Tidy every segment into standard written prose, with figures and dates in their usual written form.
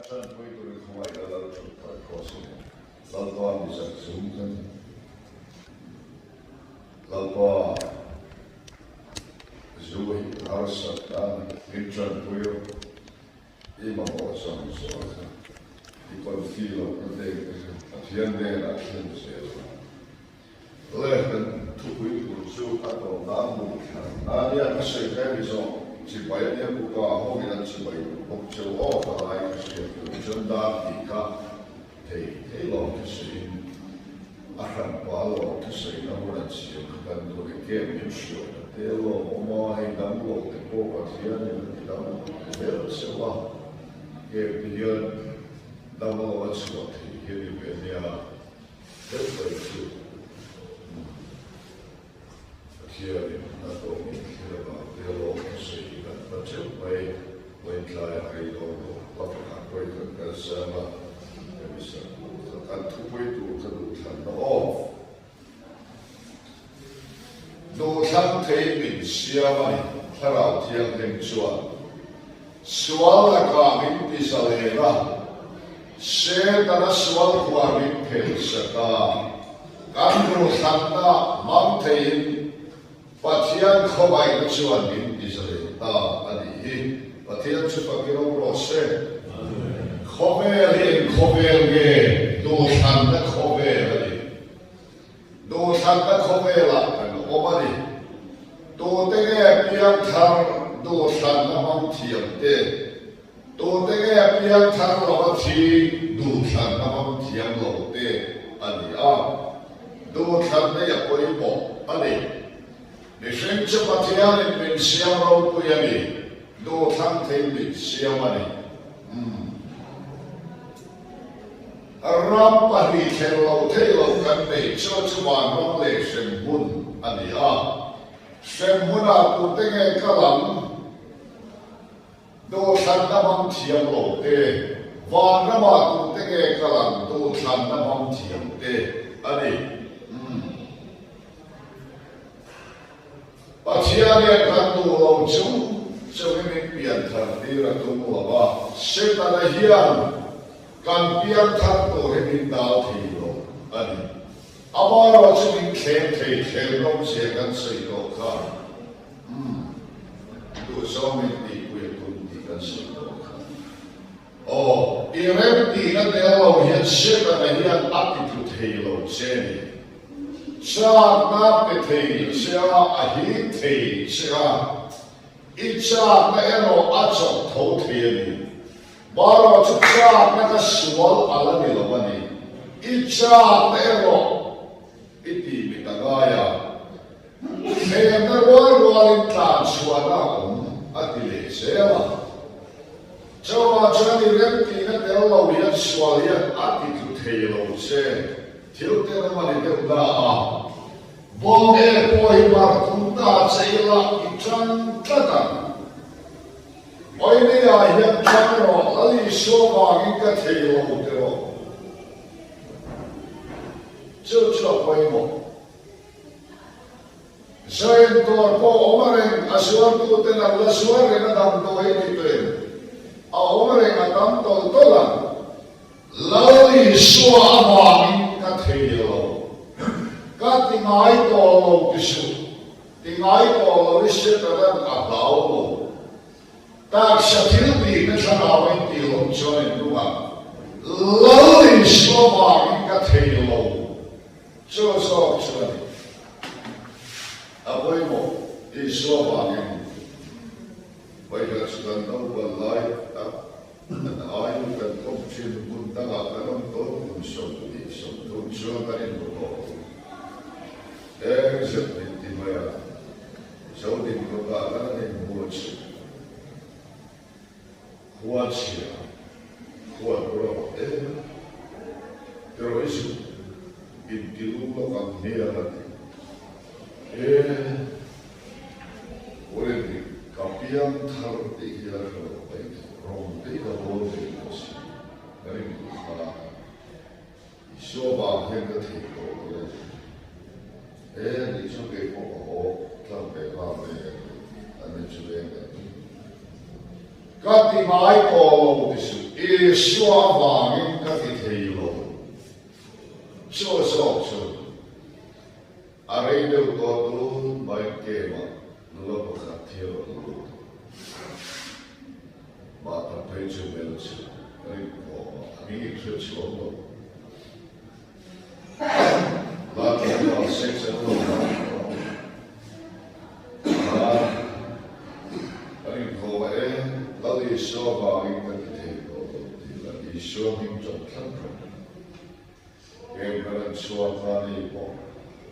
tanpui turin khawngaih la lal thut tawh Kross in Lalpa mi zak zum ka ni. Lalpa zu hi harsat a ni. Min tanpui rawh. I mamawh zawng zawng kha i confi loh na te kha Pathian hnenah thlen zel ang. Le kan thupui tur chu a tawp nan duh thlan a nia ka sawi kai mi zawng chibai a nia kuka ho in an chibai duh bawk cheu aw ka lai ka hriat tur chuan dar tih kha thei thei lo thusawiin a hran pa lo thusawi na hun an siam kha kan duh e kem min hruai na te lawm awm a hei dam lo te pawh Pathian in a ti dam zel cheu a kem te hian dam lo a chhuah thei hi a ni ve nia. Deuh mai chu Pathianin a tawngin thil avang te lawm a sawi hi kan hma teuh mai. Vawiin a rei dawn lo, hla pakhat pawhin kan kal siam a, hemi sakku kha kan thupui tur kha duhthlanna aw. Duhthlang thei min siam a ni, Thlarau Thianghlim chuan sual lakah min ti zalen a, Setana sual khuar min phelsak a, kan duhthlanna hmang theiin Pathian khawngaihna chuan min ti zalen ta a nih hi. Pathian chu fakin awm rawh se. Khawvel hi eng khawvel nge? Duhthlanna khawvel a ni. Duhthlanna khawvelah kan awm a ni. Tute nge piangthar duhthlanna hmang thiam te? Tute nge piangthar lova thi duhthlanna hmang thiam lo te a ni a. Duhthlanna i a pawimawh a ni. Mihring chu Pathianin min siam ropui a ni. Duhthlang thei min siam a ni. Umm. Ram 2 thleng lo thei lo kan nei chu chu vanram leh hremhmun a ni a. Hremhmunah tute nge kal ang? Duhthlanna hmang thiam lo te. Vanramah tute nge kal ang? Duhthlanna hmang thiam te a ni. Umm. Pathian hian kan duh lo chung chungin min pianthar tir a tum lo a, Setana hian kan pianthar tur hi min dal thei lo a ni. Amaherawh chu min thlem thei thlem rawng zia kan sawi tawh kha, umm, duhzawng min tihpui a tum tih kan sawi tawh kha. Aw, i remtihna tel lo hian Setana hian a ti tlu thei lo che ni. Chakna pe thei che a, a hip thei che a, i chakna erawh a chawk tho thei a ni. Marawh chu chakna ka sual a la ni lo a ni. I chakna erawh i ti mit a ngai a, thlemna rual rualin tlan chhuahna a awm a ti leh zel a. Chauhah chuan i remtihna tel lo hian sual hian a ti tlu thei lo che. Thil te ram a ni deuh na a, bawng e pawh hi mar tum ta che ila i tan tlat ang. Awilei-ah hian tan rawh, Lal Isua vangin ka thei lo ti rawh. Chu chu a pawimawh. Zain dawr pawh a awm reng, a zuartuten an la zuar reng a damdawi ni tuin a awm reng a tam tawlh tawlh ang. Lal Isua avangin ka thei lo, ka ti ngai tawh lo ti suh, ti ngai tawh lo i Setanan a hlau lo. Taksa thil tihna thlarau in tih loh chuan in hnungah Lal Isua avangin ka thei lo. Chu zawk chu a ni. A pawimawh Isua vangin Vawikhat chu kan naupan lai tak kan aiu kan kawm thin hmun dangah kan awm tawh kum 23 chuan kan inhmu tawh lo. Eng zet min ti mai a, Zodin kawtah kan an inhmu chu Khua chhia, khua tur a awm em a, tiraw i zuk inti lum lawk ang hmiang a ti. E, Urendik ka piang thar tih hi a hre lo mai tawh, rawng te hi ka bawl ve tawh si, ka ring duh kha a. Isua vang hian ka thei tawh lo a ni. E, ni chu kei pawh ka haw tlang ve nghal mai a ni, an ni chu veng kan ni. Ka ti ngai tawh lo ti suh. Isua avangin ka ti thei lo. Chu zawk chu a rei deuh tawh tun bike game-ah nula pakhat thi a rawn lut a. Mah tak phei chu hmelchhe ka rin khawm a, a hming inhriat chhuak lo. Lalṭanpa sex an lo hmang tawh a, kan inkhawm a e, Lal Isua vangin ka ti thei tawh lo tih lah Isua hming ṭawng tlat rawh. Kem kan an chhuak a ni pawh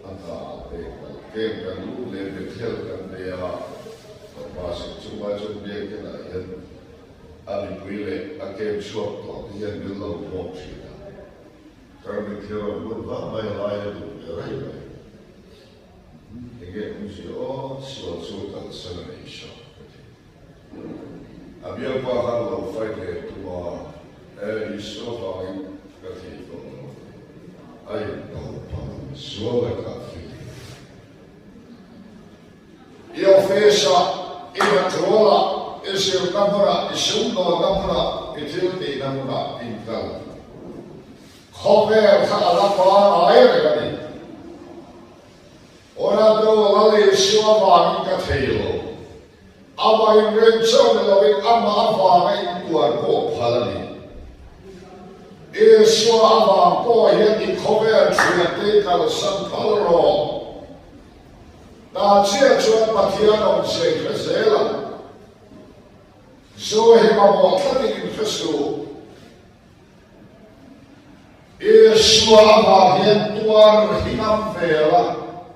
a hna a pek lo. Kem kan lut leh Bethel kan nei a, Fapa sik chunga chuan biakinn ah hian a mipui leh a kem chhuak tawh te hian min lo hmuak ṭhin a. Karmi thil rawn lut vang mai lai a duh ve rei mai. Enge awmzia aw, sual chu kalsan a nei hram ka ti. A bialpa khan lo fight leh tum a, e Isua vangin ka thei tawh lo ti. A in do phah a, sual lakah fit. I office-ah, i hnathawlah, i zirna hmunah, i sumdawnna hmunah, i thil tihna hmunah inkal. Khawvel kha a la pangai reng a ni. Orlando Lal Isua vangin ka thei lo. Amah inrem chauh ni lovin amah avanga intuar pawh phal a ni. Isua avang pawh hian i khawvel thiante i kalsan phal rawh. Ta chiah chuan Pathian awmzia i hre zel ang. Zu hi mamawh thlatin in hre suh. Isua avang hian tuar hi ngam vel a,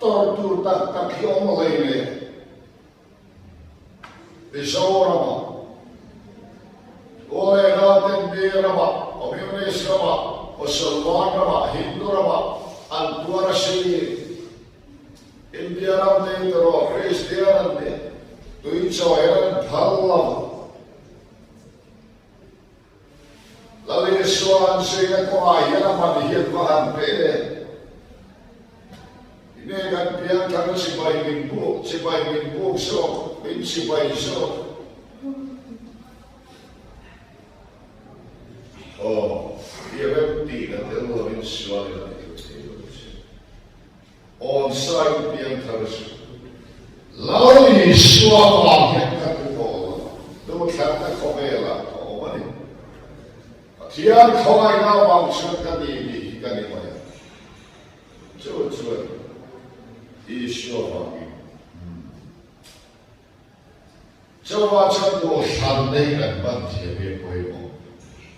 tawrh tur tak tak hi awm hlei le. Mizoramah, U leh nauten mi ramah, Communist ramah, Musalman ramah, Hindu ramah an tuar a si. India ram te erawh Kristian an ni, tui chawi an phal lo. Lal Isua an zuina kawngah hian a man hian va han pe e. Ine kan piangthar chibai min buk, chibai min buk zawk, min chibai zawk. Aw, i rem tihna tel lovin sualin a ti thei lo che. Awnsain piangthar chu Lal Isua vang hian ka ti tawh lo, duhthlanna khawvelah ka awm a ni. Pathian khawngaihna avang chuan ka ni tih hi ka ni mai a, chu chuan Isua vangin. Chuvah chuan duhthlan nei kan hman thiam hi a pawimawh.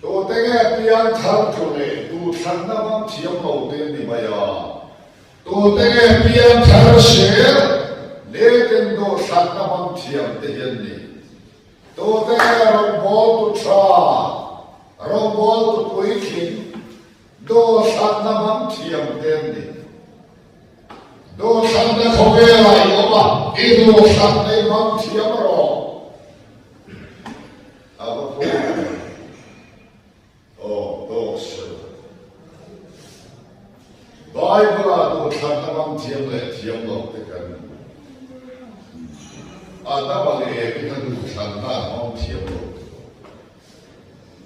Tute nge piangthar thu leh duhthlanna hmang thiam lo te an ni mai a. Tute nge piangthar sel letin duhthlanna hmang thiam te hi an ni. Tute nge rawngbawltu tha, rawngbawltu puitling, duhthlanna hmang thiam te an ni. Duhthlanna khawvelah i awm a, i duhthlanna i hmang thiam rawh. A va pawh ve. Aw, tawk sela. Bible-ah duhthlanna hmang thiam leh thiam lo te kan hmu. Adama leh Evi kha duhthlanna an hmang thiam lo te pawh.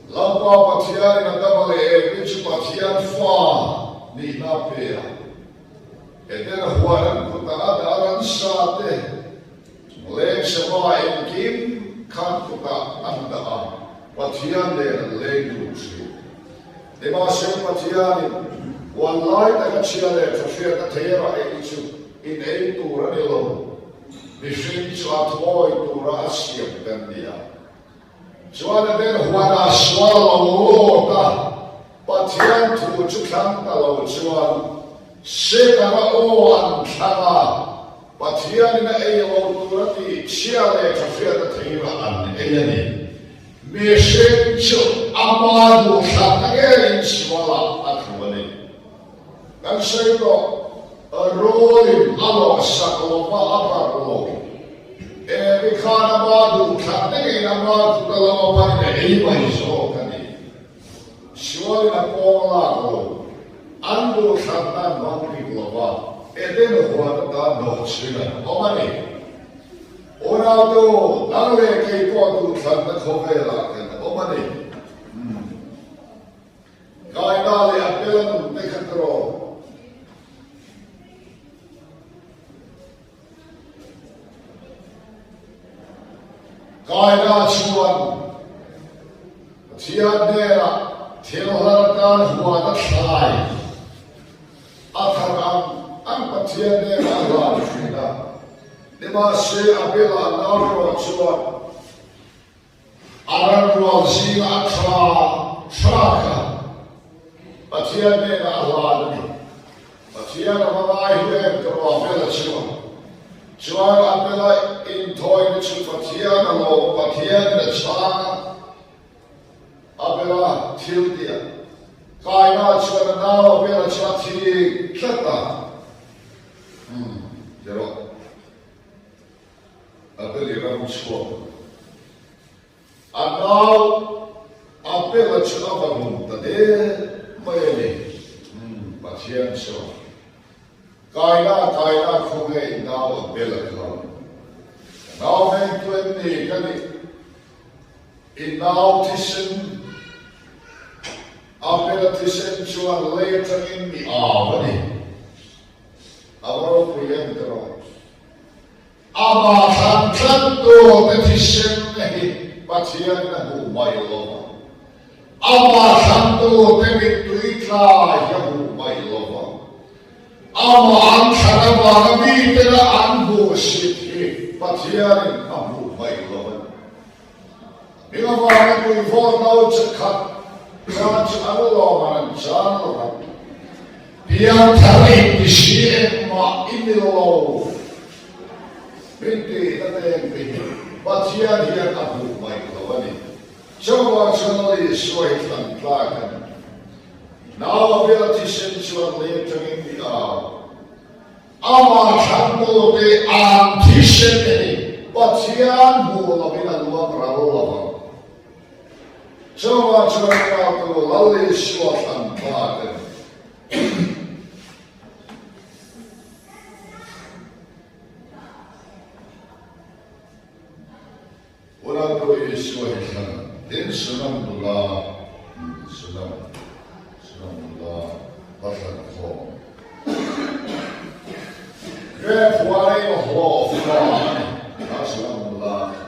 Lalpa Pathianin Adama leh Evi chu Pathian fa nihna a pe a. Eden huan an kutah a dah ransa te, leng sava engkim kha an kutah an dah a, Pathian nen an leng dun thin. Nimahsela Pathianin huan lai taka chhia leh tha hriatna thei rah ei chu in ei tur a ni lo, mihring chu a thawi tura a siam kan ni a. Chuan a den huanah sual a lo lawt a, Pathian thu chu thlang ta lo chuan Setana aw an thlang a, Pathianin a ei lo tur a tih chhia leh tha hriat a theirah an ei a ni. Mihring chu ama duhthlanna ngeiin sualah a tlu a ni. Kan sawi tawh, Rulin a lawhsak lova a barh lo. Evi khan ama duhthlan ngeiin ama kut a lo a panin a ei mai zawk a ni. Sualin a pawng lak lo. An duhthlanna an hmang bik lova, Eden huan atan hnawhchhuin an awm a ni. Unautu, nang leh kei pawh duhthlanna khawvelah kan awm a ni. Kaina chuan Pathian hnenah thil hlan atan huan a thlai. A thar ang ang Pathian hnenah a hlan thin a. Nimahse, Abela nau erawh chuan A ranrual zinga a tha tha kha Pathian hnenah a hlan a ni. Pathian a va ngai hlu em ka rawh Abela chuan. Chuan Abela inthawina chu Pathian a lawm, Pathianin a chhang a. Abela thil tih a Kaina chuan a nau Abela chu a thik tlat a. Umm, ti rawh. Abel i ram chhuak a nau Abel-a chu a va rum ta der mai a ni. Umm, Pathian chuan Kaina, Kaina khawnge i nau Abel-a kha? Ka nau vengtu em ni ka nih? I nau thisen, Abel-a thisen chuan lei atangin mi au a ni. A va ropui em ka rawh. Amah thlan tlattu te thisen hi Pathianin a hmuh mai lo va, amah thlantu te mittui tla hi a hmuh mai lo va, amah an thlan avanga mitena an hmuhsit hi Pathianin a hmuh mai lo a ni. Hming avanga tuivawt no che khat chan chu an lawm an an chan lo va, pianthar in ti si engmah i ni lo min tih na teng te hi Pathian hian a hmuh mai lo a ni. Chuvang chuan Lal Isua hi thlan tlak a ni. Nau a bial thisen chuan lei atangin mi au. Amah thlantu te an thisen te hi Pathian hmuh lovin a luang ral lo ang. Chuvang chuan Raltu Lal Isua thlan tlak a ni. Raltu Isua hi thlan tin Sunam nula, Sunam, Sunam nula va thlan khawm. Grep huan in hlawh fa a ni kha Sunam nula kha.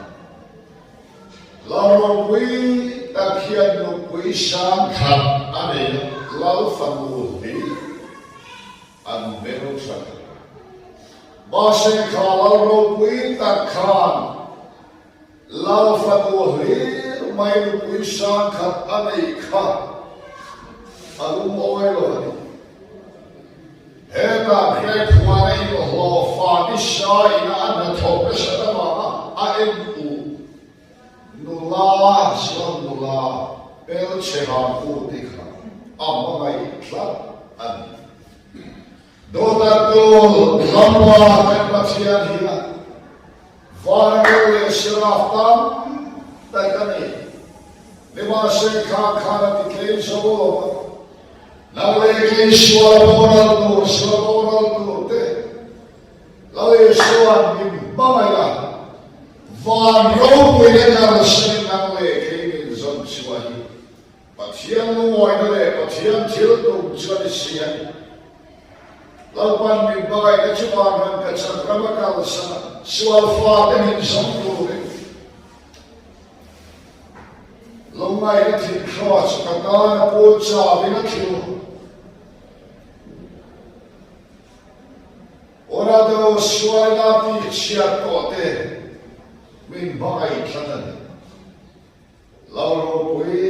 Lal ropui tak hian nupui sang khat a nei a, Lal fanu hli an hmel tha tak. Mahse kha Lal ropui tak khan Lal fanu hlir mai nupui sang khat a neih kha a lungawi lo a ni. Hetah Greg huan a inhlawh fa nisa ina a hnathawk nasa avanga a en u nula chuan nula hmelchhe hang u tih kha a hmangaih tlat a ni. Dawtatu Lalpa kan Pathian hian Vanrel leh Seraf tam tak a ni. Nimahse kha khan a ti tlem zo lo a, nang leh kei sual boral tur, sual boral tur te Lal Isua'n min hmangaih a, van ropuina kalsanin nang leh kei min zawn chhuah hi Pathian lungawina leh Pathian thil tum chu a ni si a ni. Lalpan min hmangaihna chu vanram ka chan rama kalsan a, sual fate min zawng turin lungngaihna thinhraw chu ka tan a pul chauhin a thlu. Orado sualna tih chhiat tawh te min hmangaih tlat a ni. Lo ropui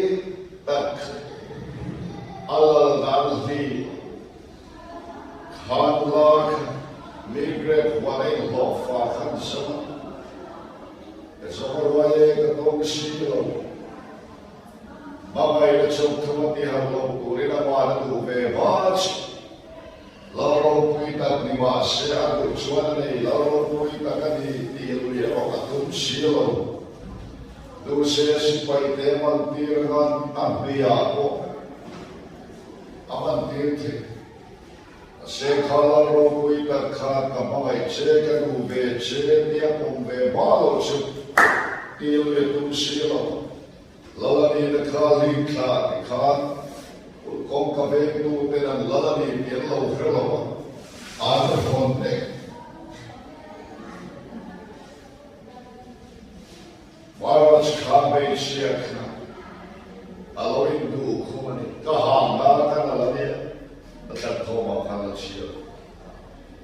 tak a lal dan hli khan la kha mi grep huan a inhlawh fa khan zawng a, ka zawng a ruai e ka tawng si lo. Hmangaihna chawmthum a ti har lo turin aman a duh ve hma chu. Lal ropui tak ni mah se a duh chuan a nei lal ropui tak a ni tih lui erawh a tum si lo. Duh se sipai te mantir khan a hmeiah pawh a mantir thei. Mahse kha lal ropui tak khan ka hmangaih che, ka duh ve che tia pawm ve hma lo chu tih lui a tum si lo. Lalani kha ling thla ti khan kut kawngka vengtu ten an Lalani tih an lo hre lo a, an rawn nek. hmeichhia kha a lo induh khum a ni. Ka hang dan khan a la nia, a thlan khawmah khan a chhiar.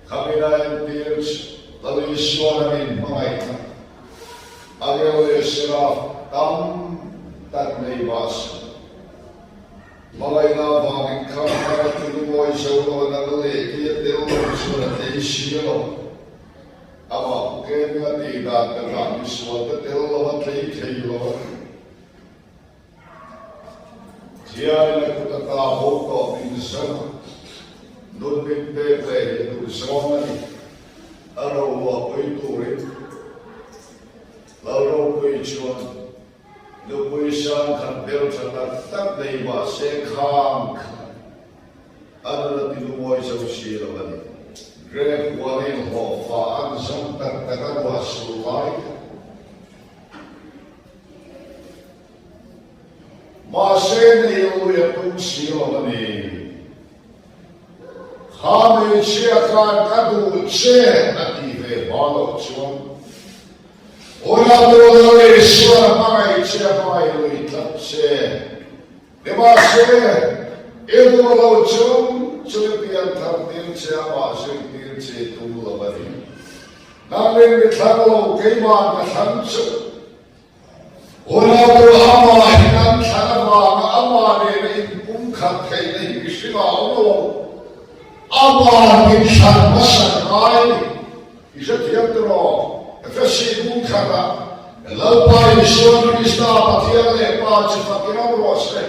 Khamina entir chu Lal Isuan a min hmangaihna Angel leh Seraph tam tak nei mah se, hmangaihna avangin khang khan a tunu mawi zo lo a nang leh tia tel lo chuan a tlei si lo. Amah Pukemi a tih dan takah misual te tel lo a tlei thei lo a ni. Thianin a kut ata ho tawh min zam a, nun min pek leh hi a duhzawng a ni. A rohluahpui turin Lalropui chuan nupui sang khat hmeltha tak tak nei mah se khang khat a nun a ti lungawi zo si lo a ni. Grep huanin hlawhfa an zam tak tak a ruah sur lai kha. Mahse nei lui a tum si lo a ni. Kha hmeichhia khan ka duh che a tih ve hma loh chuan Unau Lal Isuan a hmangaih che a hmangaih lui tlat che. Nimahse, i duh lo chung chu i pian thar tir che amah zui tir che tum lo a ni. Nangin mi thlang lo, keimah ka thlang chu. Unau chu amah hi kan thlan avanga amah nena inpumkhat theihna hi mihring ah a awm lo. Amah min thlan hmasak ngai a ni. I hrethiam tiraw? Efesi bung khatah, Lalpa Isua Krista Pathian leh Pa chu fakin awm rawh se.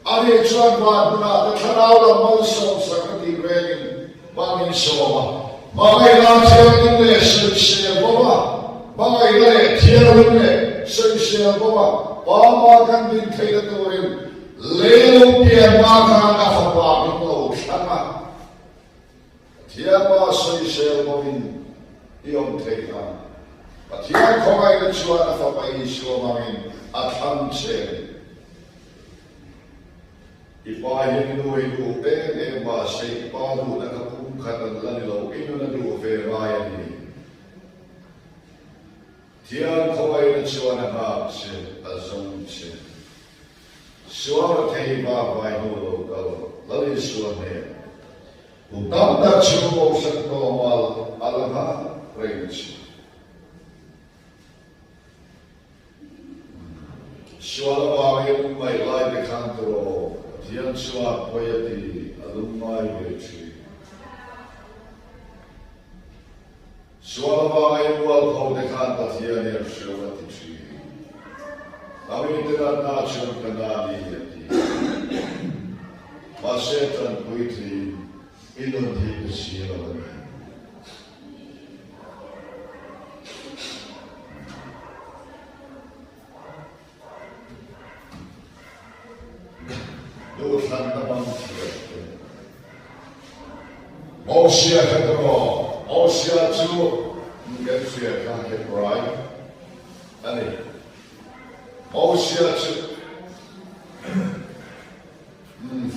Ani chuan van hmunah te thlarau lam malsawmsak a tih rengin van in sawm a. Hmangaihna thianghlim leh sawisel bawk a, hmangaihna leh thianghlim leh sawisel bawk a, Pa hma kan din theihna turin lei lo pian hma khan a fapa min lo thlang a. Pathian pa sawisel bawkin i awm theih a, Pathian khawngaihna chuan a fapa Isua hmangin a thlang che a ni. I pa hian i nu hi duh em em mahse i pa duhna kha kum khat an la ni lo, i nun a duh ve ngai a ni. Pathian khawngaihna chuan a nghak che, a zawng che. Sual a thei vak vai hnu lo kal Lal Isua hnen. Kum tam tak chhung Kohhran tlawmal a la nghak reng che. Sual avangin ngaih lai te khan turaw Pathian chuan pawi a ti a lungngai ve thin. Sual avanga i mualpho te khan Pathian hi a hreu a ti thin. Ka mite natna chuan ka na ni a ti. Mahse tanpui theiin i nun hi ka si lo a ni. Duhthlanna hmang thiam te. Mosia kha ka rawh. Mosia chu kan hria kha Hebrai a ni. Mosia chu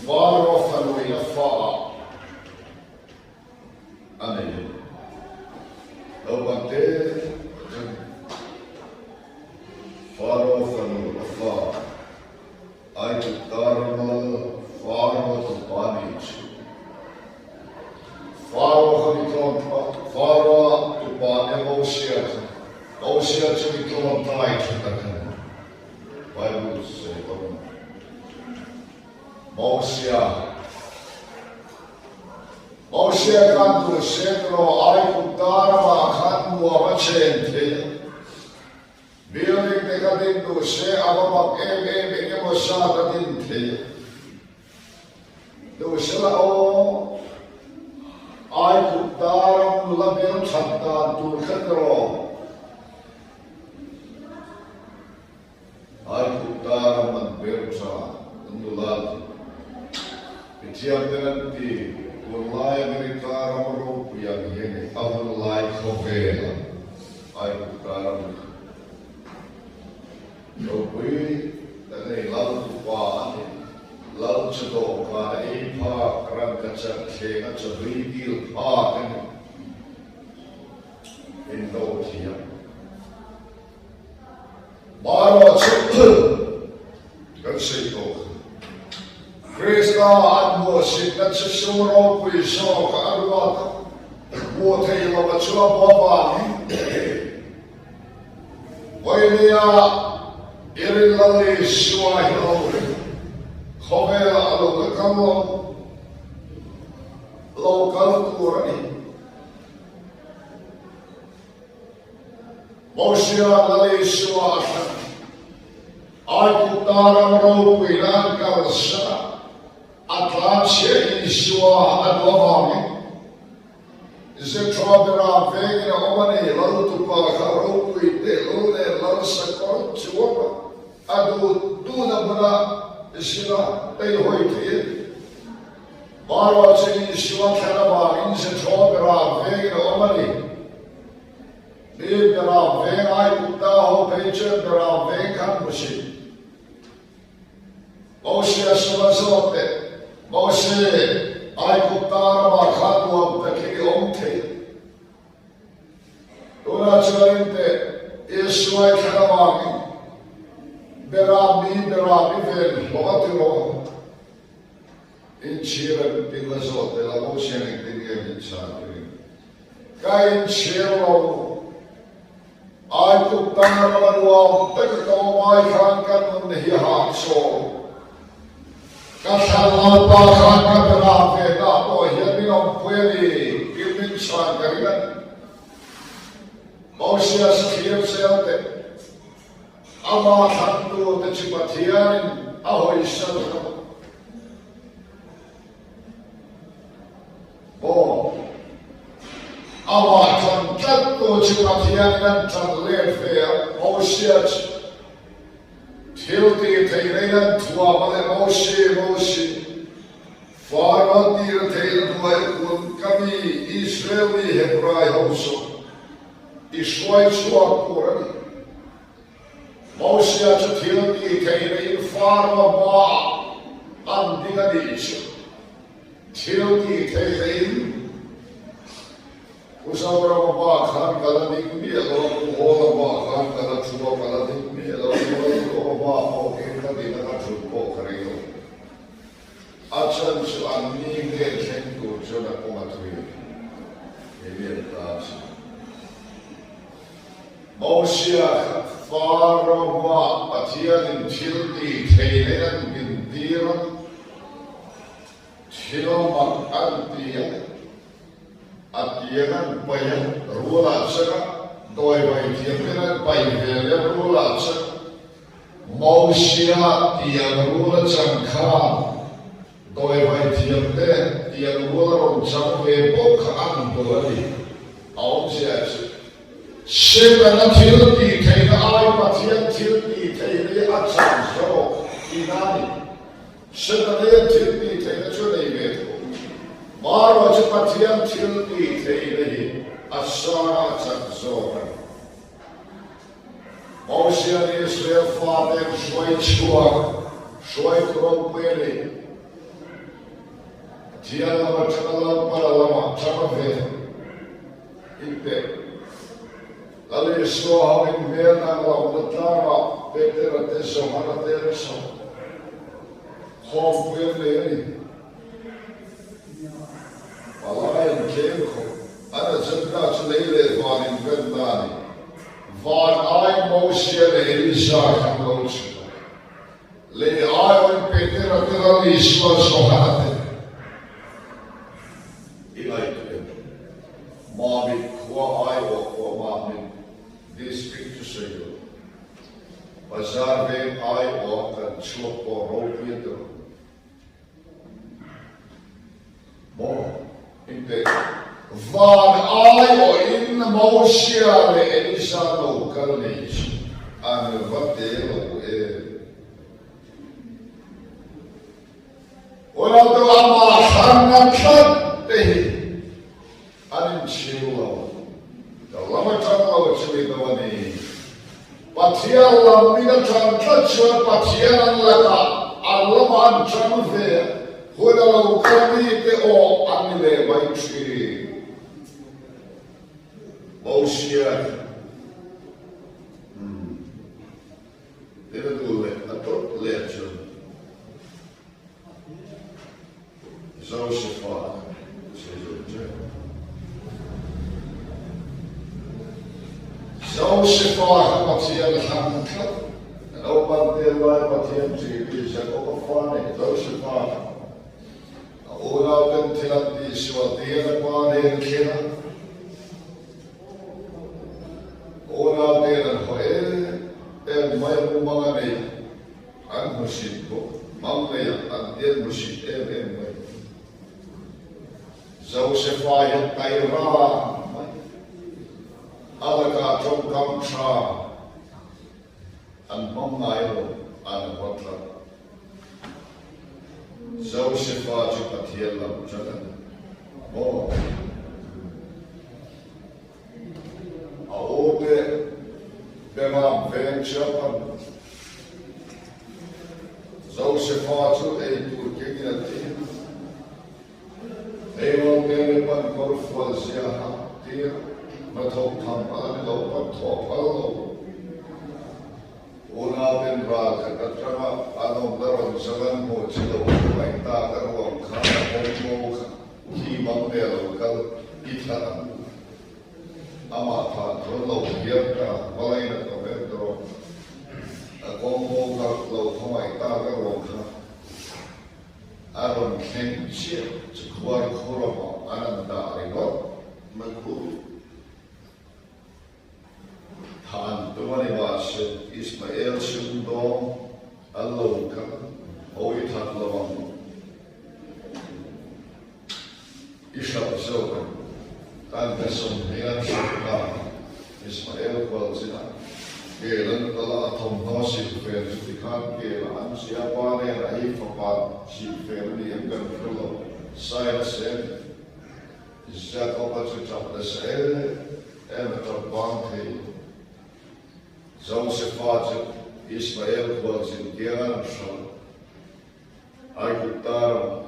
Faro fanuin a fa ah a nei a ni. Naupang te chuan Faro fanu a fa Aigupta rama Faro tupa nih chu Faro kha mi tlawn Faro-a tupa nia Mosia kha Mosia chu mi tlawn tlai tha tak a ni. Bible sawi pawn Mosia Mosia khan duh se tiraw Aigupta ramah khan nuam a chen thei a. Building te kha din duh se a va mak em em eng emaw zat a din thei a. Duh se la aw, Aigupta ram nula hmelthat dan tur kha tiraw. Aigupta ram an ber tha an nula chu mithiamten an ti, tunlai America ram ropui ang hi a ni, a hun lai khawvela Aigupta ram kha ropui tak a ni, lal tupa a ni, lal chu dawhkan a ei phak, rangkachak thleng a chawhlui dil phak a ni, indo thiam. Marawh chu. Krista an hmuhsitna chu sum ropui zawk a ruat a, hmuh theih loh a chhuak bo avangin Vawinia i rin Lal Isua hi a lo ring, khawvelah a lo la kal lo, lo kal tur a ni. Mosia Lal Isua a hran. Aigupta ram ropuina an kalsan a, a tlanchhia Isua a duh avangin Zethroa bera vengin a awm a ni. Laltupa kha ropui tehlul nen lal sakawr chuang a, a duh duhna hmuna zin a teihawi thei a ni. Marawh chu Isua thlan avangin Zethroa bera vengin a awm a ni. Mi Beram veng Aigupta ho phei chuan Beram veng kha an hmu thin. Mosia suma zawk teh, Mose, Aigupta ramah khan nuam takin i awm thei. Tunah chuan in teh, Isuai thlan avangin Beram mi Beram i ven hlawh a ti rawh. Inchhir an tin la zawh tel a, Mosian engtin nge min chhan turin Ka inchhir lo. Aigupta rama nuam taka ka awm ai khan ka nun hi a hahchawl. Ka thlan Lalpa khan ka berah ve dah pawh hian min awmpui a ni tih min chhan ka ring a ni. Mosia sathlir zel teh. Amah thlantute chu Pathianin a hawisan hlawm a. Maw? Amah ṭan tlattu chu Pathianin an ṭan let ve a, Mosia chu thil tih theihna in an thuam a le, Mosi, Mosi, Faro tir theihna hnuai kun ka mi Israel mi Hebrai ho chu i hruai chhuak tur a ni. Mosia chu thil tih theihna in Faro hmaah an ding a nih chu. Thil tih theihna in Pu Zorama hmaah khan ka la ding miah lo a, Pu Hawla hmaah khan ka la thu a, ka la ding miah lo a, Pu Lalduhawma hmaah pawh khian ka ding a, ka thut pawh ka ring lo. A chhan chu an ni nge thleng tur chuan a kawng a thui a ni. Kei an tan chu. Mosia kha Faro hmaah Pathianin thil tih theihna in an dintir a, thil mak an ti a, a tiang an paih a, rulah changa dawivai thiamten an paih ve leh a, rulah changa Mosia tiang rul a chan khan dawivai thiamte tiang rul a rawn chang ve bawk kha an hmu a ni. A awmzia chu Setana thil tih theihna ai Pathian thil tih theihna hi a chan zawk tihna a ni. Setana hian thil tih theihna chu a nei ve tho. Marawh chu Pathian thil tih theihna hi a sang a chan zawk a ni. Mosian Israel fate an hruai chhuak, hruaitu ropui a ni. Pathian lam atanga Lalpala lamah tang ve inpek. Lal Isua ho in hmel danglamna tlangah Petera te Johana te an chho. Khawmpui an nei a ni. Palai an tlem khawp. An agenda chu lei leh van invenna a ni. Van ai Mosia leh Elisa khan lo chhuk a. Lei ai awin Petera te Lal Isua Johana te i ngaihtuah em? Mamit khua aiawh pawh Mamit District chu sawi lo. Bazar veng aiawh kan chhuak pawh ropui a ti lo. Maw? Inteh. Van aiawhin Mosia leh Elisa lo kal nei chu an va te lo em? Unautu amah hranna tlat te hi An inchhir lo. Ka lam atang lo chu i do a ni. Pathian lam min atang tlat chuan Pathian an lakah an lamah an tang ve a, hun a lo kal mite aw an ni leh mai thin. Mosia hi umm tin a duh leh a tawt leh chuan. Josefa che. Josefa kha Pathian a thlang tlat. A naupan tel lai Pathian ṭihmi Jakoba fa nei Josefa kha a unauten thil an tihsual tiin a pa nen a thlen a. A unauten an haw em em mai a mumang a nei a. An hmusit bawk, mang leiah an tian hmusit em em mai. Josefa hian taira mai a lakah tawngkam tha an hmang ngai lo, an haw tlat. Josefa chu Pathian lam chan a ni maw? A u te Beram veng chairman Josefa chu ei tur kengin a tir. Eirawng te leh pan kawr fual zia ha tir hnathawk tham a la ni lo, pan thawh phal lo. Unau ten ral khat atanga an awmna rawn zang an hmuh chi lo hmangaih tak a ruang kha a pawng bo kha. Khi mang ve lo kal i thlat ang u. Amah thah chuan lo hiam ta va lain a tawh em tawh. A kawng bo kha lo khawngaih tak a ruang kha a rawn thleng chiah chu khuar khur amah an an dah ringawt mai khu. Thah an tum a ni mahse Ismael sumdawng an lo kal ho i that lo ang. I hralh zawk ang. Kan ka 20 an hralh ta. Ismael kual chinah kel an kal a, a thawmhnaw silhfen chu tikhan kel a an sia pa nen a hi fapa silhfen a ni em kan hre lo. Sain a sen. Jakob-a chu ṭap nasa em em a ṭap vang thei. Josefa chu Ismael khualzin kiang an hralh. Aigupta ram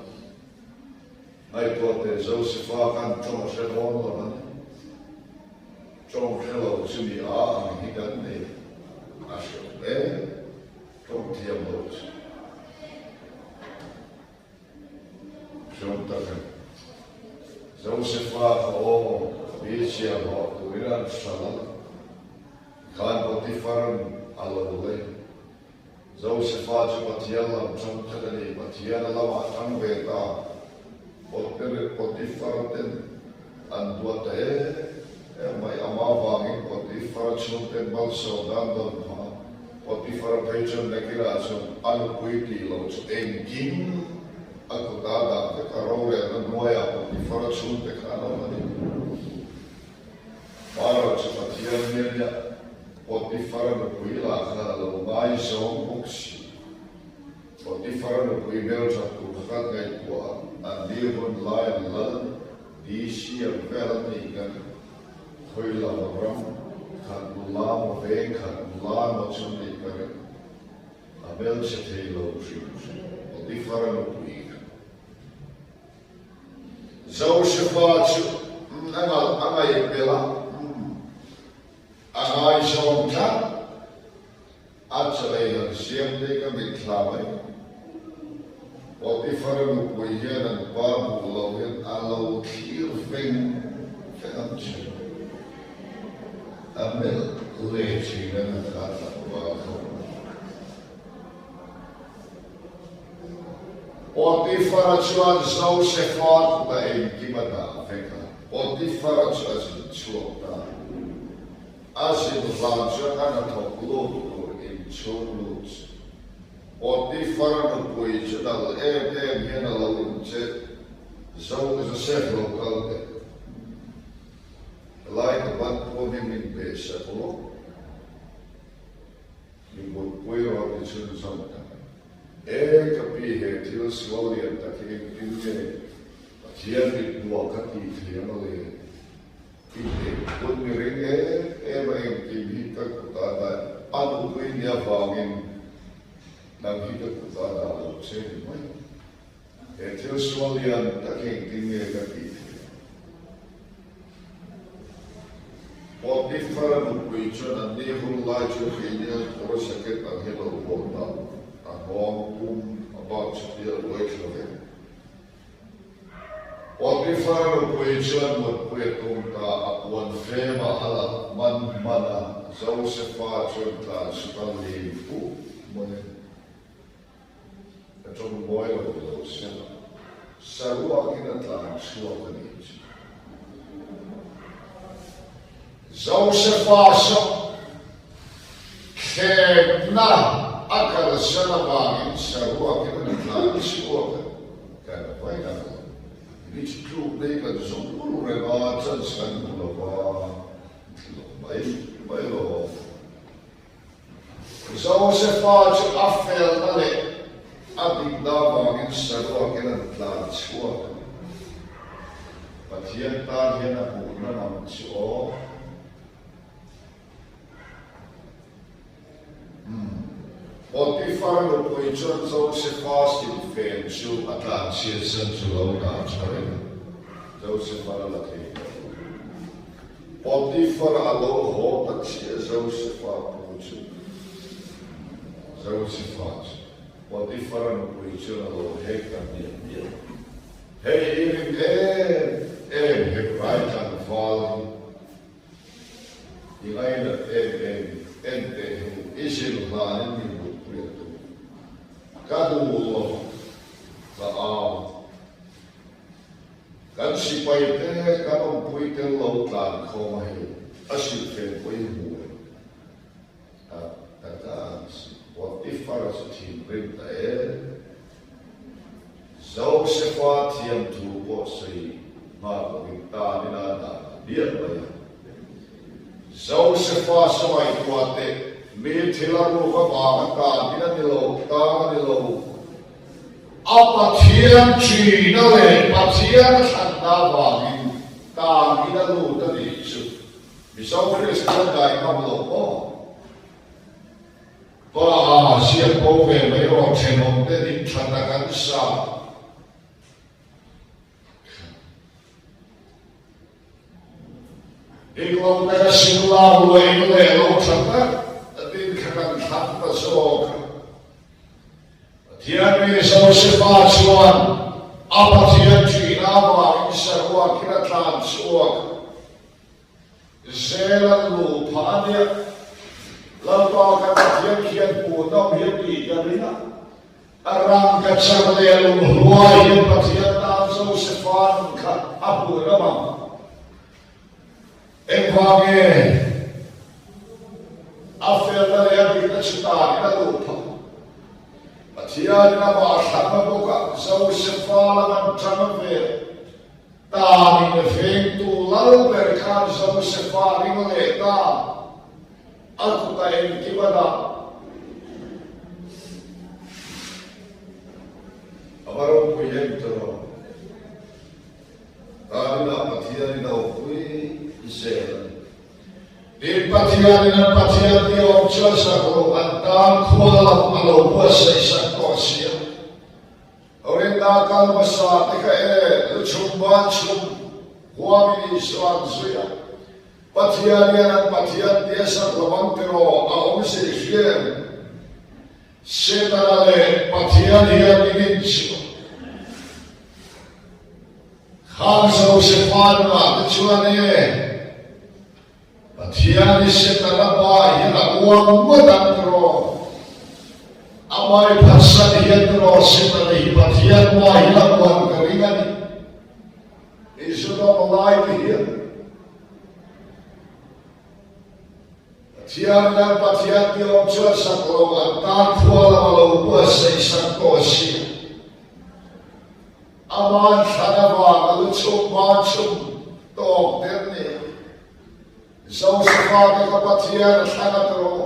ngaihtuah teh Josefa khan ṭawng a hre dawn lo a ni. Ṭawng hre lo chu mi a ang hi kan nei a hre awm em, ṭawng thiam lo chu. Hreawm tak a ni. Josefa kha aw, mi chhiahhlawh turin an hralh a, tikhan Potiphar-a'n a lo lei. Josefa chu Pathian lam ṭang khat a ni, Pathian a lamah ṭang ve ta. Potifar ten an duat ta em em mai, amah vangin Potifar chhungten malsawm dan dawn phah a, Potifar phei chuan nakinah chuan a nupui tih loh chu engkim a kutah dah vek a, rorelna hnuaiah Potifar chhungte kha an awm a ni. Pharaoh chu Pathian hmel a Potifar nupui lah khan a lo ngaizawng bawk si. Potifar nupui hmelthat tur kha kan ngaihtuah a, an ni hun lai an lal DC ang vel an nih kan khawi lam ram khat nula maw veng khat nula maw chu an nih ka ring. A hmelchhe thei lo hrim hrim Potifar nupui kha. Josefa chu a nalh a ngaihbel a, a ngaizawm tlat. A chalei han siam te ka mitthla mai. Potifar nupui hian an pa hmuh lo hian a lo thlir veng veng ang che. A melh leh thin a na kha tlangval kho. Potifara chuan Josefa kutah engkim a dah vek a, Potifara chu a zin chhuak ta. A zin hlan chuan a hnathawk lut tur inchhung lut chu Potifara nupui chu dal em em hian a lo incheh zo Joseph lo kal teh. Helai ka ban pawh hi min pe sak lawk. Mi mutpui rawh ti chhunzawm ta. E ka pi he thil sual lian tak hi engtin nge Pathian mit hmuah ka tih thei ang le? I hneh hun mi ring em em a engkim hi ka kutah dah a nupui nia vangin nang hi ka kutah dah lo che ni mai. He thil sual lian tak hi engtin nge ka tih theih ang? Potifar-a nupui chuan an ni hun lai chu keini an kawr jacket ang hi a lo vuah ta, a nghawng pum a bak chutia a uai thla vek. Potifar nupui chuan mutpui a tum ta, a puan femah a la man hman a, Josefa chuan tlan chhuk a lim puh mai. Ka tawng mawi lo ni lo se, saruakin a tlan chhuak a nih chu. Josefa saw thlemna a kalsan avangin saruakin a tlan chhuak a, kan vaih ang lo. Mi chu tluk nei kan zawng reng a, chance kan hmu lo va, tlu lo mai mai lo. Josefa chu a felna leh a dikna avangin saruakin an tlan chhuak a ni. Pathian tan hian a hmuhna mang chu aw. Umm. Potifar nupui chuan Josefa silfen chu a tlanchhiatsan chu lo dah tha reng a, Josefa la la thei tawh lo. Potifar a lo haw ta chiah Josefa pu chu. Josefa chu Potifar-a nupui chuan a lo hek ta hmiah hmiah a. Hei hi ring em em Hebrai tlangval hi i ngainat em em en teh hu i zir hlanin mi mutpui a tum. Ka duh lo, ka au. Kan sipai te kan awmpui tel lo tlan khawm a hei a silhfen pawh i hmu em? Tak tak a an si. Potifar chu thinrim ta e. Josefa thiamthu pawh sawi nghal lovin tan ina dan a biak mai a. Josefa sawngaihtuah teh mi thil a ruk avanga tan in a ni lo, tan a ni lo. A Pathian ṭhina leh Pathian a thlanna avangin tan in a lut a nih chu Mizo Kristian dai ngam lo maw? Pa a siam ko ve mai rawh ṭhenawm te ding ṭha tak an sa. Englo taka Shimla ruain leh lo ṭha tak din kha kan thlang ta zawk a. Pathian mi Josefa chuan a Pathian ṭihna avangin saruakin a tlan chhuak a. Zel an luh phah a nia. Lalpa kan Pathian khian hmuhnawm hi a tih ka ring a. A rangkachak leh a lunghluai hian Pathian tan Josefa nun kha a hmuhnawm ang. Engvang nge a felna leh a dikna chu tanin a luh phah? Pathianin amah a thlang a bawk a, Josefa lam an ṭang a vel. Tanin vengtu lal ber khan Josefa ring leh ta. A kutah engkim a dah. A va ropui em tawh. Tarinah Pathianin a awmpui zel a ni. Tin, Pathianin an Pathian ti awm chuan sak lo, an tan khua lam a lo buatsaih sak tawh si a. Rinna kal hmasa te kha e, lu chhum ban chhum huamin Isua an zui a. Pathian hian an Pathian tia sak lo ang tiraw a awm si hria em? Setana leh Pathian hian in inchhuah. Khang Josefa nunah te chuan e, Pathian i Setana pa hian a uang ngawt ang tiraw? A mai phatsan hian tiraw Setana hi Pathian pa hian a uan ka ring a ni. Isua palai te hian Pathian in an Pathian ti awm chuan sak lo an tan khua lam a lo buatsaih sak tawh a si. Aman thlan avang a lu chhum ban chhum tawk der ni a. Josefa te kha Pathian a thlan a tawh.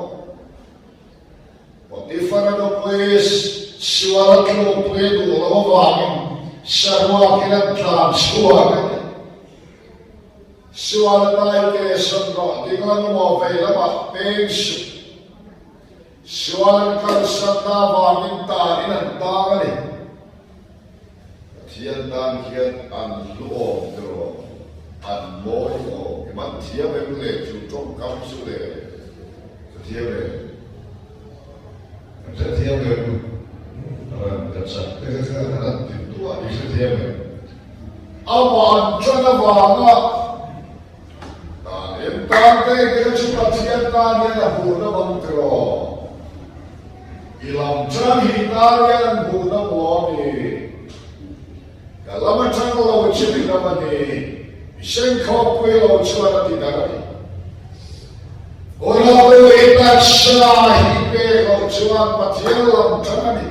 Potifara nupui sual a tlukpui duh loh avangin saruakin an tlan chhuak a ni. Sual a taite sawn rawh dinglam emaw vei lamah peng suh. Sual an kalsanna avangin tanin an tang a ni. Pathian tan hian an hlu awm tiraw, an mawi awm. I man thiam em le chu tawngkam chu le? Ka thiam em? Kan hrethiam em? Ran ka chak te kha kha an ti duah i hrethiam em? Amah an ṭan avanga dan em tan te te chu Pathian tan hian a hmuh na bang tiraw? I lam ṭan hi tan hian an hmuh na maw a ni? Ka lam aṭang lo chu i lam a ni, i sengkhawmpui lo chuan a ti dang a ni. Unau i taksa hi pek loh chuan Pathian lam ṭang a ni.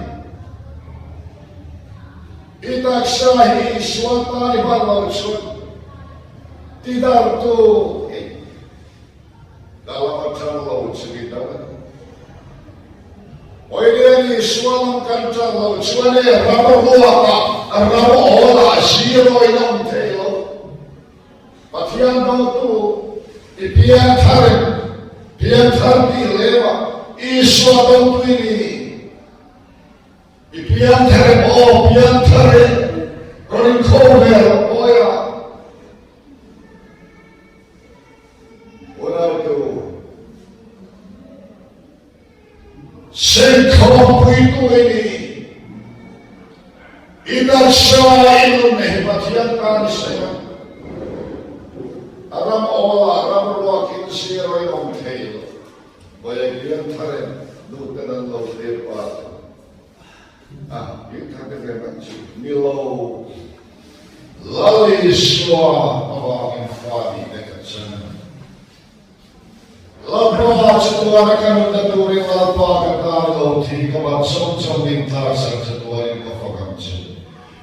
I taksa hi Isua tan i hman loh chuan tidartu i ni. Ka lam aṭang lo chu i dang a ni. Hawilen Isua lam kan ṭan loh chuan e ram ruakah ram awlah zero in a awm thei lo. Pathian dotu i pianthar em? Pianthar tih lemah Isua dotu i ni. I pianthar em? Aw pianthar e, rawn inkho ve rawh awiah. Unautu, Sengkhawmpuitu i ni. I taksa i nun hi Pathian tan i sawi a. A ram awlah ram ruakin zero in awm thei lo. Vawi pianthar em nu ten an lo thlir pa chu. A, pianthar te ve mai chu ni lo. Lal Isua avangin fa nihna kan chang a ni. Lalpa chatuana ka nunna turin Lalpa ka tan lo thi ka ban sawm chawm min tlaksak chatuanin ka fak ang che.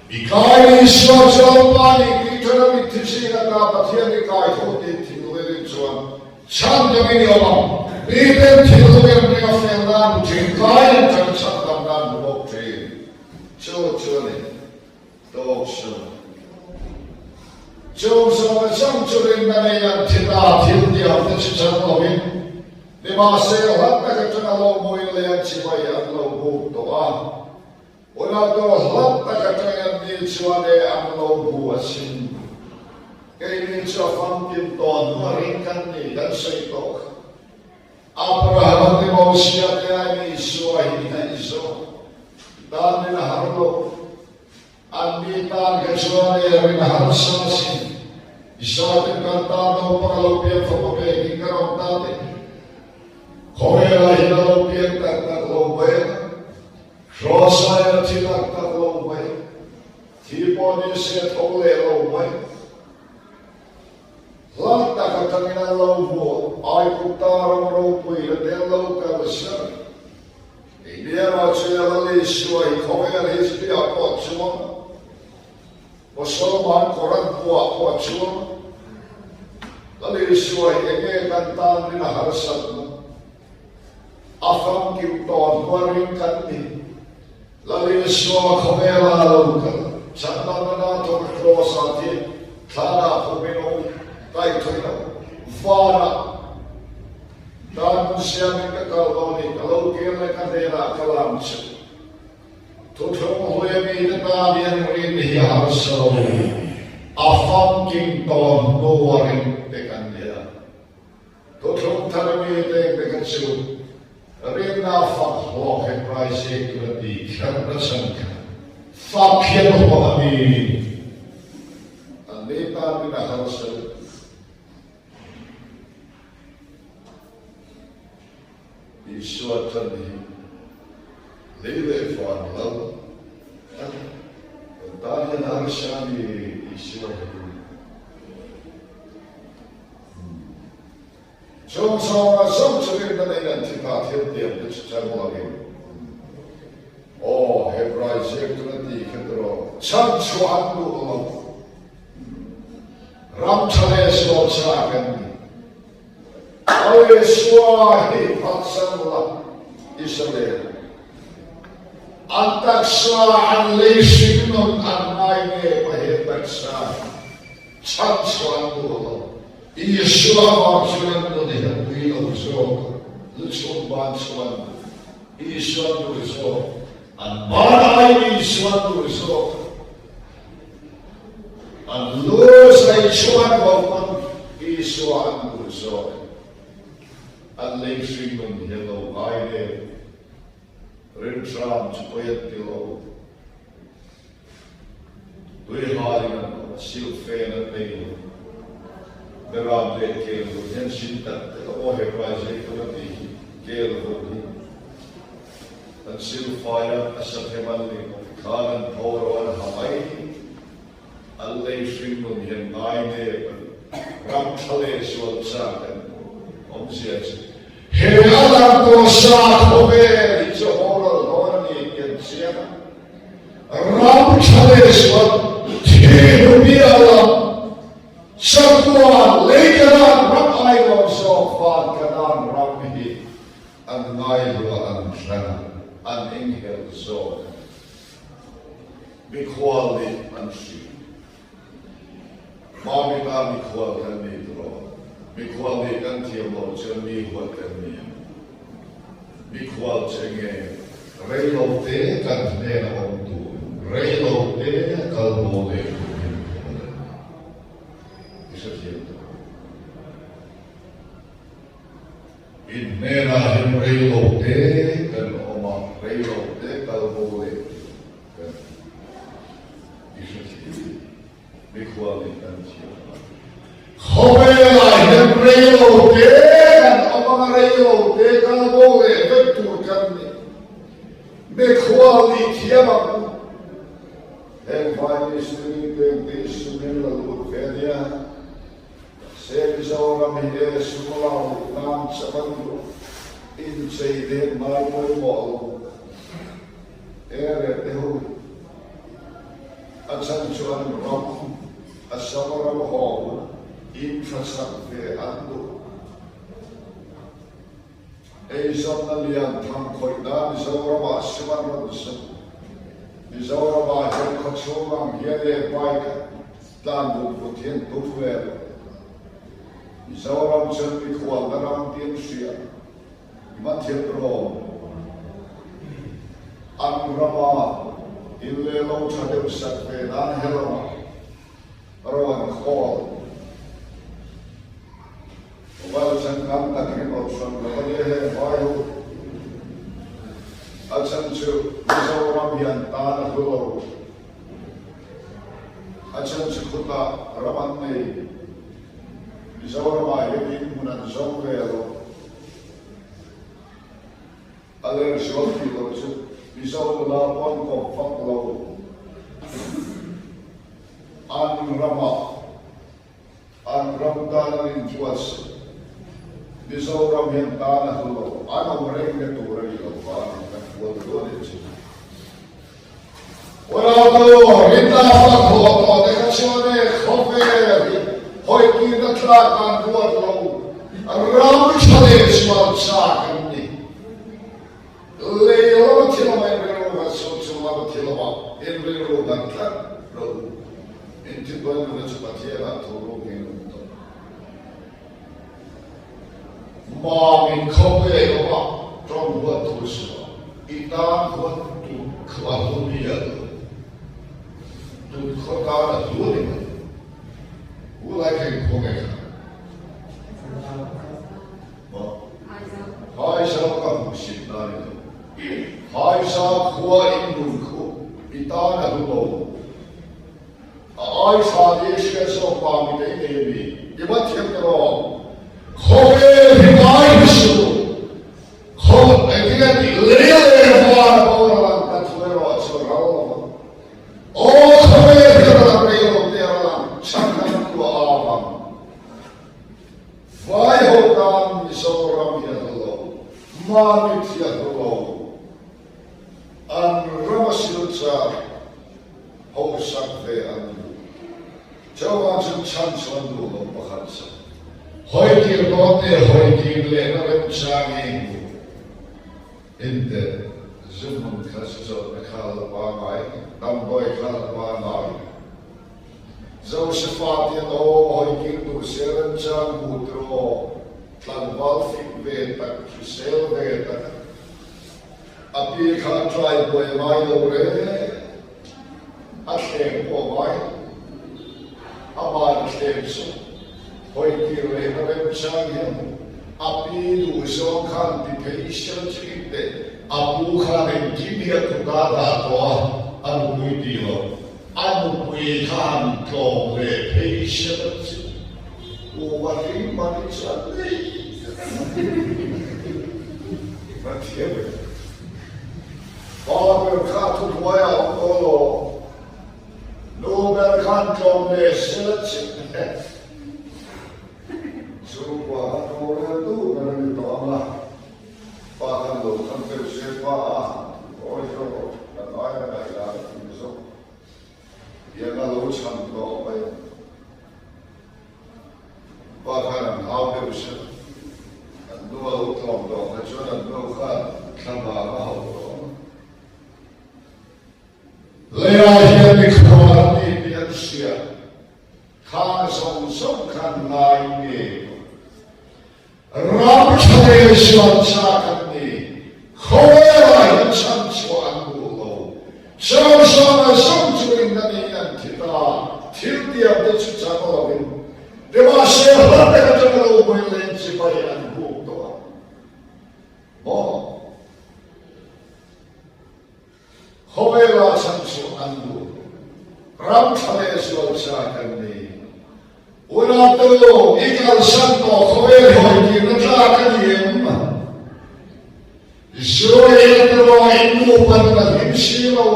I kai Isua chu Lalpa nih tih thana mitthi zing ata Pathian i kai tho tih thinlung chuan chhan dangin i awm ang. Miten thinlung em ringa fel nan bu thin kai an tan chhan dam nan bu bawk thin. Chu chu a ni. Tawk suh. Chung zawng a zawng chu rinna nei an thi ta, thil tiang te chu chang lovin, nimahse hlat tak atanga lo hmuin leh an chibai an lo buk tawh a. Unautu hlat tak atangin an ni chuan e an lo bu asin. Keini chu a famkim tawn hnu a ring kan ni, kan sawi tawh kha. Abrahama te Mosia te aiin Isua hi hnaih zawk tan in a har lo. An mi tan kha chuan e rin a harsa asin. Isua ten kan tan naupang a lo piang fapa pekin kan awm ta te. Khawvelah hian a lo piang tak tak lo mai a, Kross-ah hian a thi tak tak lo mai, thi pawh ni se a tho leh lo mai. Hla tak atangin an lo hmu a, Aigupta ram ropui la tel lo kal sar. India-ah chuan Lal Isua hi khawvel history-ah pawh a chuang a, Mosolman Koran buah pawh a chuang a. Lal Isua hi eng nge kan tan rin a harsatna? A famkim tawn hnuai ring kan ni. Lal Isua khawvela a lo kal chhandamna nan thawk a Kraws ah thi thlanah phumin a um kaihthawih a vanah dan hmun siamin ka kal dawn i ka lo kir leh ka hnenah ka lam che. Thuthlung hluia mite tan hian rin hi a harsa lo, a famkim tawn hnu a rin te kan ni a. Thuthlung thar mite te kha chu rinna fak hlawk Hebrai ziaktu a ti kher nachhan kha fak hian hlawh a ni. Anni tan rin a harsa lutuk. Isua chan hi lei leh van lal a ni. Kan tan hian a harsa a ni Isua hi. Chung zawnga zawng chu rinna neiin an thi ta thil tiam te chu chang lovin, Aw, Hebrai ziaktu na ti kha tiraw, chhan chhuah an duh lo. Ram tha leh sual chhah kan ni. Aw Isua hi phatsan la, Israel. An taksa an lei hring nun an ngai nge pahe taksa hi. Chhan chuan duh lo. Isua vang chuan an nun hi a pui lo zawk a, lu chhung ban chuan Isua duh zawk, an ban aiin Isua duh zawk a, an lu zai chuan bawk Isua an duh zawk a, an lei hring nun hi a lo ngai ve. Rinhram chu pawi an ti lo. Tui halin an awm. Silhfen an nei lo. Beram leh kel vun hian sin tak tak a aw Hebrai zeitun a tih hi kel vun hi an silfai a, a sathem an ling khan an pho ro an ha mai. An lei hringnun hian ngai nep an ram thla leh zual chak an awmzia chu he a lang tawh sa khawvel hi chu haw ral dawn a ni tih an chiang a. Ram tha leh zual thihnu bia lam Sakuan lei Kanaan ram ainuam zawk van Kanaan ram hi an ngaihluah an hran a, an enghelh zawk a ni. Mikhual nih an hrilh. Mamita mikhual kan ni tawh. Mikhual nih kan thiam loh chuan mi huat kan ni ang. Mikhual che nge rei lo te kan hnena awm tur, rei lo te kal bo leh turin khual an ni. I hrethiam tawh. In hnenah hian rei lo te kan awm a, rei lo te kal bo leh tur kan ni. I hrethiam. Mikhual nih kan thiam a. Khawvelah hian rei lo te kan awm ang a, rei lo te kal bo leh vek tur kan ni. Mikhual nih thiam ang u. Heng vai mistiri peng te sum in la lut ve nia. Se Mizoram hi e sum a lau nan chauh an duh. Inchei deng ngai pawimawh lo. Ere te ho a chhan chu an ram a sam ram haw in tha chak ve an duh. Eizawnna lian tham khawih nan Mizoramah sum an rawn sum. Mizoramah hian khawchhung ang hian e bike tlan buk vut hi an tum ve lo. Mizoram chuan mikhualna ram tih an hria. Hmathiatrawm an rama in leh lo tha deuh sak ve nan he lamah ro an khawl. Mobile changkang tak hi rawn hran lo a nia heng vai ho. A chhan chu Mizoram hi an tan a hlu lo. A chhan chu khutah ram an nei. Mizoramah hian in hmun an zawng ve lo. A ler zual tih loh chu Mizo nula pawh an kawp vak lo. An ramah an ram tan an inbuatsaih. Mizoram hian tan a hlu lo. An awm reng na tur a ni lo vangin kan hual duah leh chu. Unautu, rinna fak hlawh tawh te kha chuan e khawvel hi hawikirna tlak an ruat lo, ram tha leh zual chak an ni. Lei lama thil awm a inrilru ngat suh, chung lama thil awm a inrilru ngat tlat lo. Inthibuai nuna chu Pathianah thu ruk in awm tawh. Mangin khawvel awma tawng huat thu suah i tan huat tut khaw a hlu mial lo. Tut khaw tan a hlu a ni mai. U lai kha inkhua nge kha? Maw? Phaisa ka hmuhsit na ni lo. Phaisa khua in nun khu i tan a hlu lo. A ai tha ni a hriat zawk pa mi te i nei a mi? I va thiam ta rawh. Khawvel hi ngai hi suh. Khaw engtin a tih lei leh var boral ang ka thu erawh chu ral lo vang. Aw khawvel hi a ral ang rei lo te a ral ang chhan kan tuah a vang. Vai ho tan Mizoram hi a hlu lo, Mamit hi a hlu lo. An rama silchar Hosak ve an duh. Chuvang chu chhan chu an duh lo pakhat chu. Hawitir dawn te hawitir lehna remchang i hmu. Inte zu hmun kha zu zawrhna kha a la pangai, damdawi kha a la pangai. Josefa tian aw hawitir duh se remchang hmu tiraw, tlangval fik ve tak, hrisel ve tak. A pi kha a try buai ngai lo reng, a thleng pawh ngai lo. Ama'n a thleng suh. Hawi tir lehna remchang hi a hmu. A pi duh zawng khan ti phei sel chikin teh. A pu khan engkim hi a kut a dah tawh a, a nupui ti lo. A nupui kha han tlawm leh phei se la chu Kuva hring man hi chuan lei ka thiam em? Pa ber kha thuhnuai a awm tawh lo, nu ber khan tlawm leh se la chu chhungkua kha roreltu ber a ni tawh ang a. Pa khan lo khan deuh se pa a awi hlawh kan aia ngaih dan a ti zawk hian a lo chhan tawh mai ang. Pa khan an hau deuh se an nu a lo tlawm tawh kha chuan an nu khan thlavang a hauh tawh ang. Leiah hian mikhual an ni tih an hria khang zawng zawng khan ngai ngei tawh. Ram tha leh sual chak an ni. Khawvelah hian chhan chhuah an duh lo. Sawngsawng a zawng chu rinna niin an thi ta. Thil tiam te chu chang lovin nimahse hla tak atanga lo hmui leng chibai an buk tawh ang maw? Khawvelah chhan chhuah an duh lo. Ram tha leh sual chak an ni. Unautu, i kalsan tawh khawvel hawitirna tlak a ni em? Israel erawh in nupa nun a hlim si lo.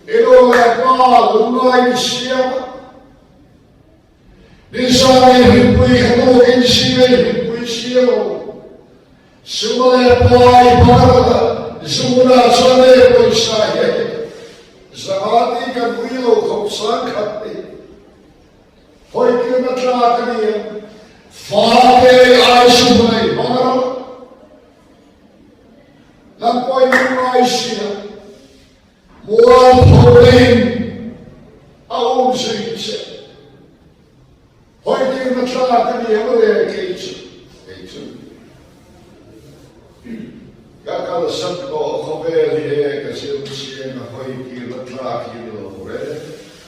I nu leh pa lungngai ni siam a. Nizan i hlimpui kha tukin si i hlimpui si lo. Suma leh pa i hmang a, zunah chuan e pawisa hi a hit. Zahati kan ui lo khawp sangkhat ni. Hawitirna tlak a ni em? Fate ai suma i hmang a rawh. Nang pawh i lungngai si a, mualpho in a um zui che. Hawitirna tlak a ni ang le kei chu, kei chu ka kalsan tawh khawvel hi e ka zir chiang a hawitirna tlak hi ni lo re,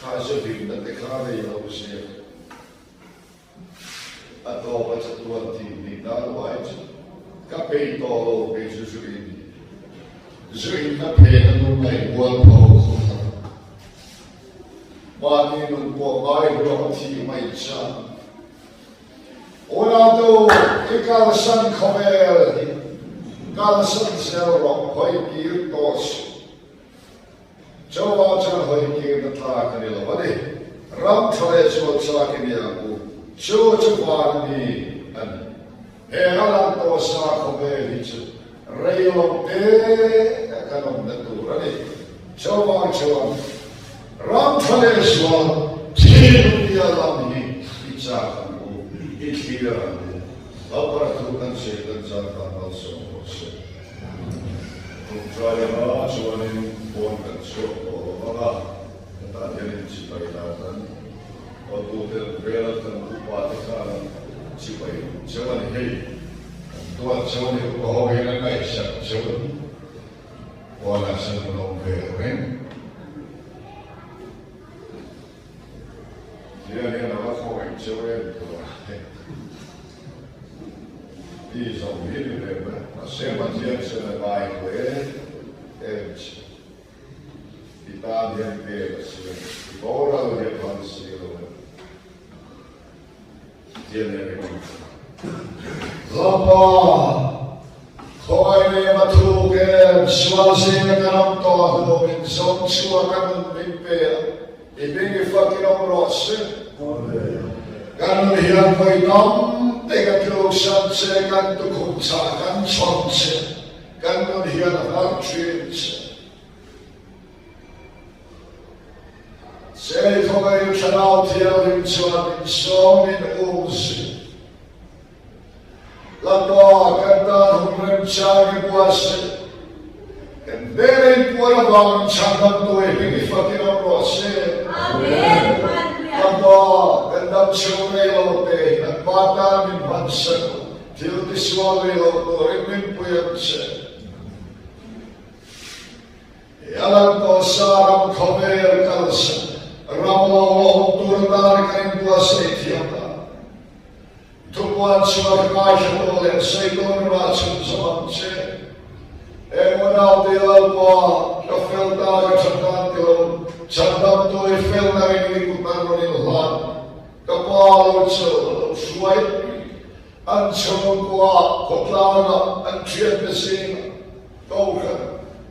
kha zahlimna te kha nei lo zia a tawp a chatuan tih nih dan uai chu ka peih tawh lo kei chu zu in zu in na phen a nun ngaihbual pho khawp tak. Mahni nun pawh ngai ruak a thih mai chuan Unautu i kalsan khawvel hi kalsan zel rawh hawi kir tawh suh. Chauhah chuan hawi kirna tlak a ni lo a ni. Ram tha leh sual chak i ni ang u. Chu chu van mi a ni. He a lang tawh sa khawvel hi chu rei lo te a kan awmna tur a ni. Chuvang chuan ram tha leh zual thil nia lam hi i chak ang u, i thlir ang u. Lalpara thu kan sawi kan zar tan malsawm rawh se. Tumtrai anga chuanin pawn kan chhuak tawh lo ang a, hetah hianin chipai dan an Hotute vela kan upa te khan chibai cheu a ni hei. Kan tuat cheu a ni upa ho hian an ngaihsak cheu a ni. Kuala chuan kan awm ve reng. Hian hian a va khawngaih cheu em tur a ti zawng hi ni ve mai. Mahse Pathian chuan a ngai hle em che. I tan hian pek a si a, i boral hian hman si lo e. Tian hian i hmang thin. Lalpa, khawngaih leh va thuk em, sual zinga kan awm tawh hnu min zawng chhuak a nun min pe a, i hming i fakin awm rawh se. Kan nun hian vawi tam te ka tluksan che, kan tukhum chah kan chhawn che, kan nun hian a hnar thin che. Sei khawngaih Thlarau Thianghlim chuan min sawm min um zui. Lalpa kan tan hun remchang i buatsaih. Kan hnena inpuan avangin chhandamtu i hming i fakin awm rawh se. Lalpa kan dam chhung rei lo te hi nangmah tan min hmansak la, thil tisual rei lo turin min pui ang che. He a lang tawh sa ram khawvel kalsan ram lo la awm tur atan kan inbuatsaih thiam a. Thupuan chhuak ngaithla tawh leh sawi dawn rah chhunzawm ang che. Eng unaute Lalpa, ka fel ta ka tha tan ti lo. Chhandamtu i felna ring i kut an rawn inhlan. Ka pa lo chauh a lo hruai. An chhungkua khawtlangah an thiante zingah Kohhran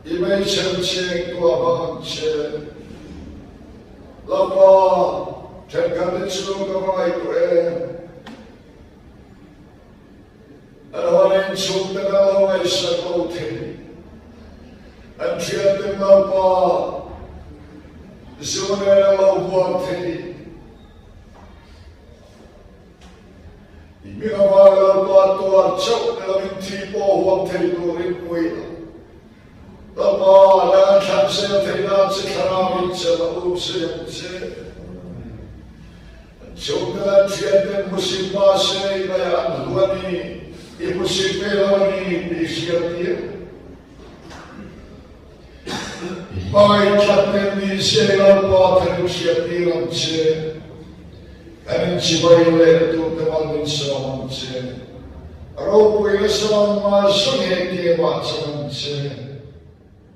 i meichher cheng tua hmang ang che. Lalpa, thenkhatte chu ka va ngaihtuah em? An hawn inchhungte kan lo ngaihsak lo thei. An thiante Lalpa, zu nen an lo huam thei. I hming avang Lalpa tuar chauh ni lovin thi pawh huam thei turin pui la. Lalpa, nang an thlan zel theih nan che thlarau in chelh a um zui ang che. An chhungte leh an thianten hmusit mahse i ngaihah an hlu a ni, i hmusit ve lo a ni tih hriattir. Hmangaih tlat nen ni se Lalpa kan inhriattir ang che, kan inchibai leh turte mal min sawm ang che, ropui na sawm ngai zawng he kemah chang ang che,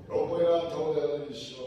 ropuina tho leh Lal Isua.